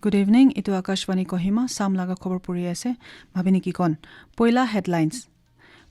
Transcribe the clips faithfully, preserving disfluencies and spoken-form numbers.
Good evening, etu Akashvani Kohima, Sam laga khobor puri ase, Bhabini Kikon. Poila headlines.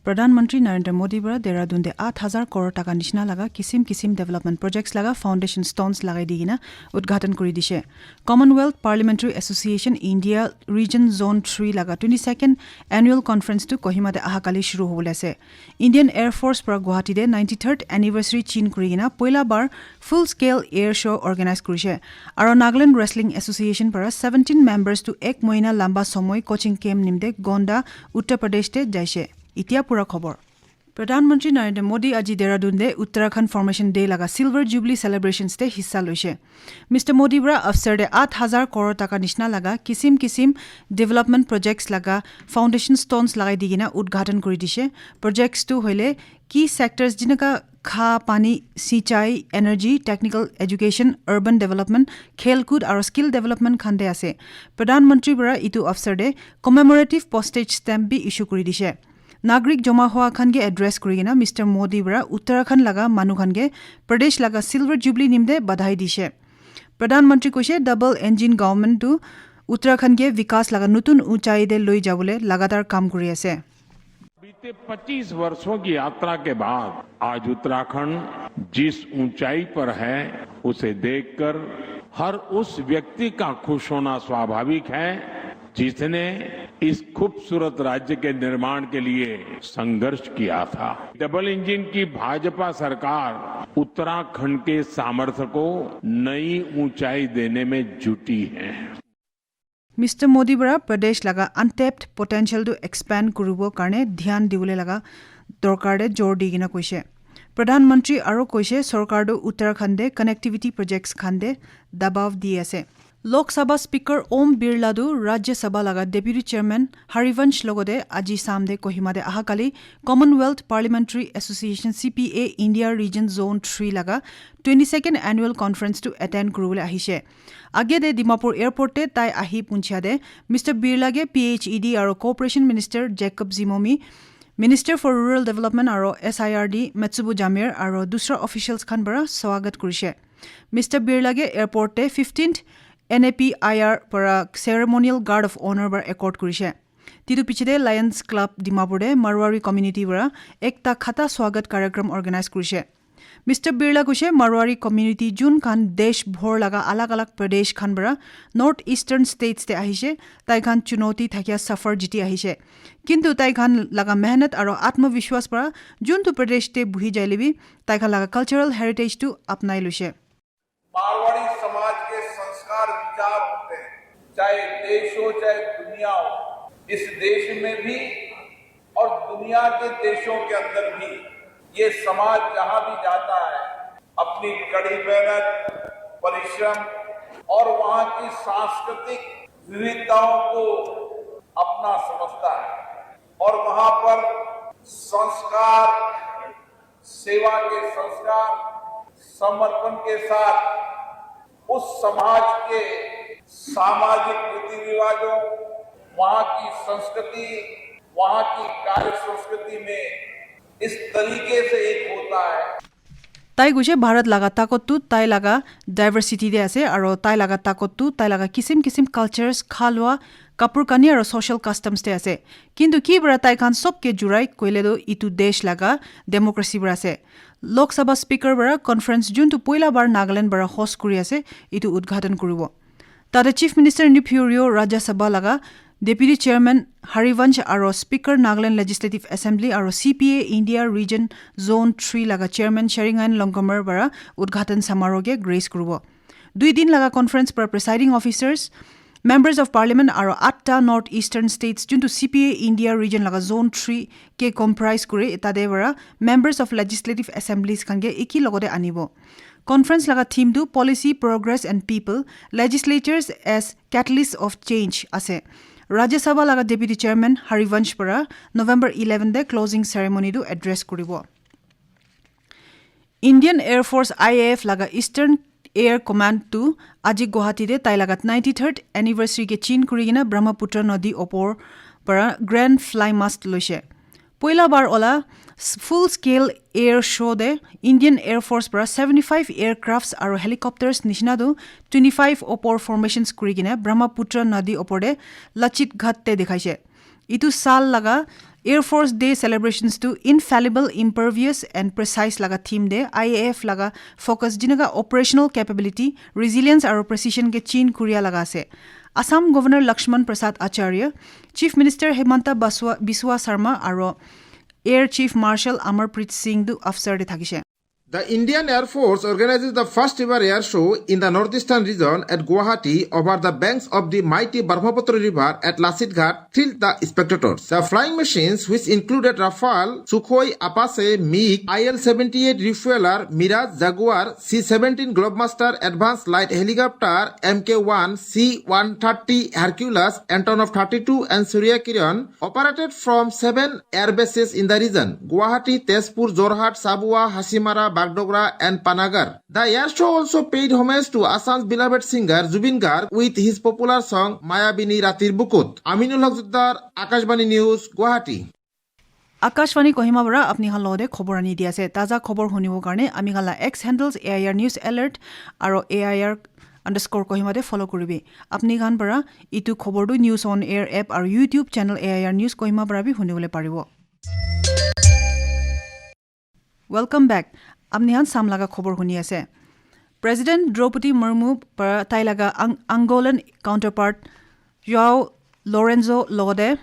Pradhan Mantri Narendra Modi para Dehradun te eight thousand crore taka nishina laga kisim kisim development projects laga foundation stones lagai di kena udghatan kuri dishe. Commonwealth Parliamentary Association India Region Zone three laga twenty-second annual conference tu Kohima te aha kali shuru hobole ase. Indian Air Force para Guwahati te ninety-third anniversary chin kuri kena poila bar full scale air show organize kurishe. Aro Nagaland Wrestling Association para seventeen members tu ek mohina lamba somoi coaching camp nimte Gonda, Uttar Pradesh te jaishe. Itia pura khobor. Pradhan Mantri Narendra Modi aji Dehradun te Uttarakhand Formation Day laga Silver Jubilee celebrations te hissa loishe. Mister Modi para afsar te eight thousand crore taka nishina laga kisim kisim development projects laga foundation stones lagai di kena udghatan kuri dishe. Projects tu hoile key sectors jinaka kha, pani, sinchai, energy, technical education, urban development, khel kud aro skill development khan te ase. Pradhan Mantri para itu afsar te commemorative postage stamp bi issue kuri dishe. Nagarik joma hua khan ke address kuri kena Mister Modi para Uttarakhand laga manu khan ke Pradesh laga Silver Jubilee nimte badhai dishe. Pradhan Mantri koishe double engine government tu Uttarakhand ke vikas laga nutun unchai te loi jabole lagatar kam kuri ase. बीते पच्चीस वर्षों की यात्रा के बाद आज उत्तराखंड जिस ऊंचाई पर है, उसे देखकर हर उस व्यक्ति का खुश होना स्वाभाविक है, जिसने इस खूबसूरत राज्य के निर्माण के लिए संघर्ष किया था। डबल इंजन की भाजपा सरकार उत्तराखंड के सामर्थ्य को नई ऊंचाई देने में जुटी है। Mister Modi para Pradesh laga untapped potential tu expand kuribo karne dhyan dibole laga dorkar te jor di kena koishe. Pradhan Mantri aro koishe sorkar tu Uttarakhand te connectivity projects khan te dabav di ase. Lok Sabha Speaker Om Birla tu Rajya Sabha laga Deputy Chairman Harivansh logote aji Sam te Kohima te aha kali Commonwealth Parliamentary Association C P A India Region Zone three laga twenty-second annual conference tu attend kuribole ahishe. Age te Dimapur airport te tai ahi punchia te Mister Birla ke P H E D aro Cooperation Minister Jacob Zimomi, Minister for Rural Development aro S I R D Metsubu Jamir aro dusra officials khan para swagat kurishe. Mister Birla ke airport te fifteenth N A P I R para ceremonial guard of honor para accord kurishe. Titu piche te Lions Club Dimapur te Marwari community para ekta khata swagat karyakram organize kurishe. Mister Birla koishe Marwari community jun khan desh bhor laga alag alag pradesh khan para North Eastern states te ahishe, tai khan chunoti thakia safar jiti ahishe. Kintu tai khan laga mehnat aro atmavishwas para juntu pradesh te buhi jaile bi tai khan laga cultural heritage tu apnai lushe. मारवाड़ी समाज के संस्कार विचार होते हैं, चाहे देश हो चाहे दुनिया हो। इस देश में भी और दुनिया के देशों के अंदर भी ये समाज जहां भी जाता है, अपनी कड़ी मेहनत, परिश्रम और वहां की सांस्कृतिक विविधताओं को अपना समझता है और वहां पर संस्कार, सेवा के संस्कार, समर्पण के साथ उस समाज के सामाजिक रीति रिवाजों, वहां की संस्कृति, वहां की कार्य संस्कृति में इस तरीके से एक होता है। Tai koishe Bharat laga takot tu tai laga diversity te ase aro tai laga takot tu tai laga kisim kisim cultures, khalwa, kapur kani aro social customs te ase. Kintu ki para tai khan sob ke jurai koile tu itu desh laga democracy para ase. Lok Sabha Speaker para conference juntu poila bar Nagaland para host kuri ase, itu udghatan kuribo. Tate Chief Minister Neiphiu Rio Rajya Sabha laga Deputy Chairman Harivansh aro Speaker Nagaland Legislative Assembly aro C P A India Region Zone three laga Chairman Sheringayan Longkumer para udghatan samaroh ke grace kuribo. Dui din laga conference para presiding officers, members of parliament aro atta North Eastern states juntu C P A India region laga zone three ke comprise kure tate para members of legislative assemblies khan ke eki logote anibo. Conference laga theme tu policy, progress and people, legislatures as catalyst of change ase. Rajya Sabha laga deputy chairman Harivansh para November eleven te closing ceremony tu address kuribo. Indian Air Force I A F laga Eastern Air Command tu aji Guwahati te tai laga ninety-third anniversary ke chin kuri kena Brahmaputra nodi opor para grand fly mast loishe. Poila bar ola s- full scale air show de Indian Air Force para seventy five aircrafts aro helicopters nishina tu twenty five opor formations kuri kena Brahmaputra nadi opor de Lachit Ghat te dikhaise. Itu sal laga Air Force Day celebrations tu infallible, impervious and precise laga theme de I A F laga focus jinaka operational capability, resilience aro precision ke chin kuria laga ase. Assam Governor Lakshman Prasad Acharya, Chief Minister Himanta Baswa, Biswa Sarma aro Air Chief Marshal Amarpreet Singh du afsar de thakishe. The Indian Air Force organizes the first ever air show in the northeastern region at Guwahati over the banks of the mighty Brahmaputra River at Lasit Ghat thrilled the spectators. The flying machines, which included Rafale, Sukhoi, Apache, MiG, I L seventy-eight refueler, Mirage, Jaguar, C seventeen Globemaster advanced light helicopter, M K one, C one thirty Hercules, Antonov thirty-two and Surya Kiran, operated from seven air bases in the region, Guwahati, Tezpur, Jorhat, Sabua, Hasimara, Bagdogra and Panagar. The air show also paid homage to Assam's beloved singer Zubeen Garg with his popular song Mayabini Ratir Bukut. Aminul Haq Zuddar, Akashbani News, Guwahati. Akashvani Kohima para apni khan lode khobor ani di ase. Taza khobor hunibo karne ami khan la X handles A I R News Alert aro A I R underscore Kohima de follow kuribi. Apni khan para itu khobor tu News on Air app aro YouTube channel A I R News Kohima para bi hunibole paribo. Welcome back. Apni khan sam laga khobor huni ase. President Draupadi Murmu para tai laga Ang- Angolan counterpart Joao Lorenzo logode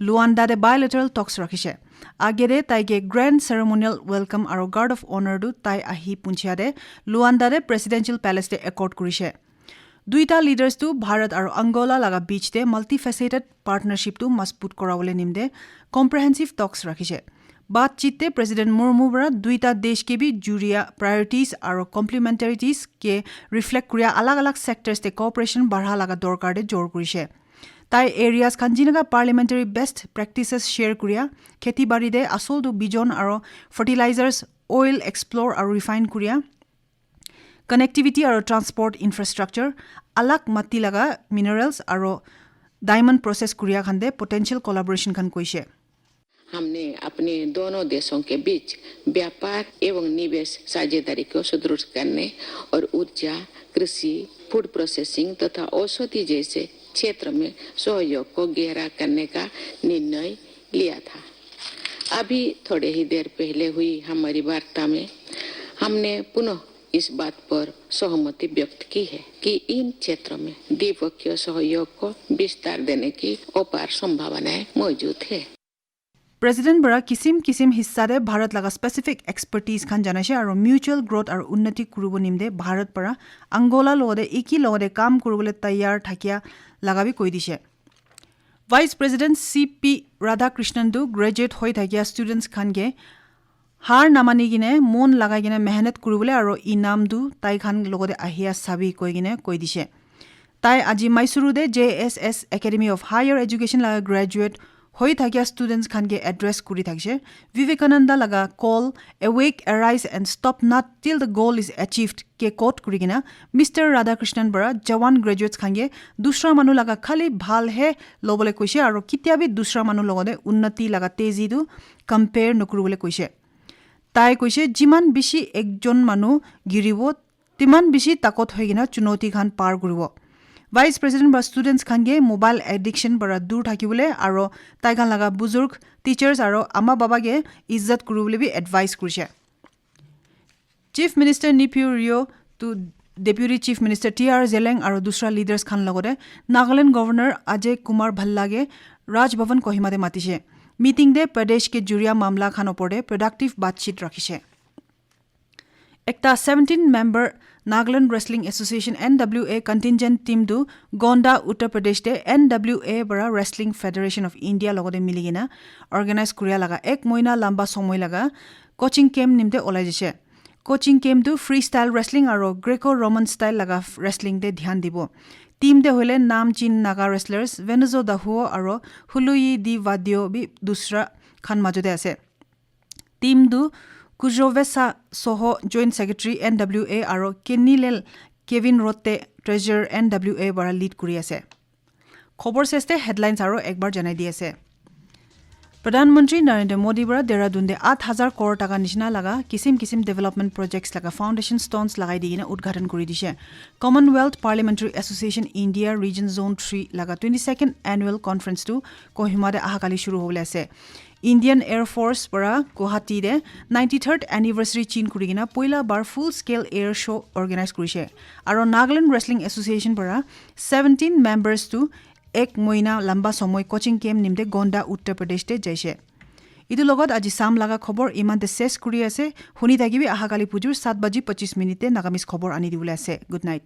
Luanda de bilateral talks rakhishe. Agede taike grand ceremonial welcome aro guard of honor du tai ahi punchia de Luanda de presidential palace de accord kurishe. Duita leaders tu Bharat aro Angola laga beach de multifaceted partnership tu masbut korawole nimde comprehensive talks rakhishe. Baatchit te President Murmu para duita desh ke bi juria priorities aro complementarities ke reflect kuria alag alag sectors te cooperation barha laga dorkar de jor kurishe. Tai areas khan jinaka parliamentary best practices share kuria, kheti bari de asol tu bijon aro fertilizers, oil explore aro refine kuria, connectivity aro transport infrastructure, alag mati laga minerals aro diamond process kuria khan de potential collaboration khan koishe. हमने अपने दोनों देशों के बीच व्यापार एवं निवेश साझेदारी को सुदृढ़ करने और ऊर्जा, कृषि, फूड प्रोसेसिंग तथा औषधि जैसे क्षेत्र में सहयोग को गहरा करने का निर्णय लिया था। अभी थोड़े ही देर पहले हुई हमारी वार्ता में हमने पुनः इस बात पर सहमति व्यक्त की है कि इन क्षेत्रों में द्विपक्षीय सहयोग को विस्तार देने की अपार संभावनाएं मौजूद है। President para kisim kisim hissa de Bharat laga specific expertise khan janaishe aro mutual growth aro unnati kuribo nimde Bharat para Angola logode eki logode kam kuribole taiyar thakia laga bi koi dishe. Vice President C P Radhakrishnan tu graduate hoi thakia students khan ke har namani kine mon lagai kine mehnat kuribole aro inam tu tai khan logode ahia sabi koi kine koi dishe. Tai aji Mysuru de J S S Academy of Higher Education laga graduate hoi thakia students khan ke address kuri thakishe. Vivekananda laga call, "Awake, arise and stop not till the goal is achieved," ke quote kuri kina Mister Radhakrishnan para jawan graduates khan ke dusra manu laga khali bhal he lobole koishe aro kitia bi dusra manu logode unnati laga tezi tu compare nokuribole koishe. Tai koishe, "Jiman bishi ekjon manu giribo, timan bishi takot hoi kina chunoti khan par kuribo." Vice President para students khan ke mobile addiction para dur thakibole aro tai khan laga buzurg, teachers aro ama baba ke izzat kuribole bi advice kurishe. Chief Minister Neiphiu Rio tu Deputy Chief Minister T R Zeliang aro dusra leaders khan logode Nagaland Governor Ajay Kumar Bhalla ke Raj Bhavan Kohima de matishe. Meeting de Pradesh ke juria mamla khan opor de productive baatchit rakhishe. Ekta seventeen member Nagaland Wrestling Association, N W A contingent team tu Gonda, Uttar Pradesh de N W A para Wrestling Federation of India logode miligina organize kuria laga ek moina lamba somoi laga coaching camp nimte olai jishe. Coaching camp tu freestyle wrestling aro Greco-Roman style laga wrestling te dhyan dibo. Team te hoile nam chin Naga wrestlers Venuzo Dahuo aro Huluyi Di Vadio bi dusra khan majo de ase. Team tu Kujovesa Soho, Joint Secretary, N W A, aro Kenilel Kevin Rote, Treasurer, N W A, para lead kuri ase. Khobor seste headlines aro ekbar janai di ase. Pradhan Mantri Narendra Modi para Dehradun te eight thousand crore taka nishina laga kisim kisim development projects laga foundation stones lagai di kena udghatan kuri dishe. Commonwealth Parliamentary Association India Region Zone three laga twenty-second annual conference tu Kohima te ahakali shuru hobole ase. Indian Air Force para Guwahati te ninety-third anniversary chin kuri kena poila bar full scale air show organize kurishe. Aro Nagaland Wrestling Association para seventeen members tu ek moina lamba somoy coaching camp nimte Gonda, Uttar Pradesh te jaise. Itu logot aji sam laga khobor iman te ses kuri ase. Huni thakibi ahakali pujur saat baji pachis minute te Nagamese khobor ani dibole ase. Good night.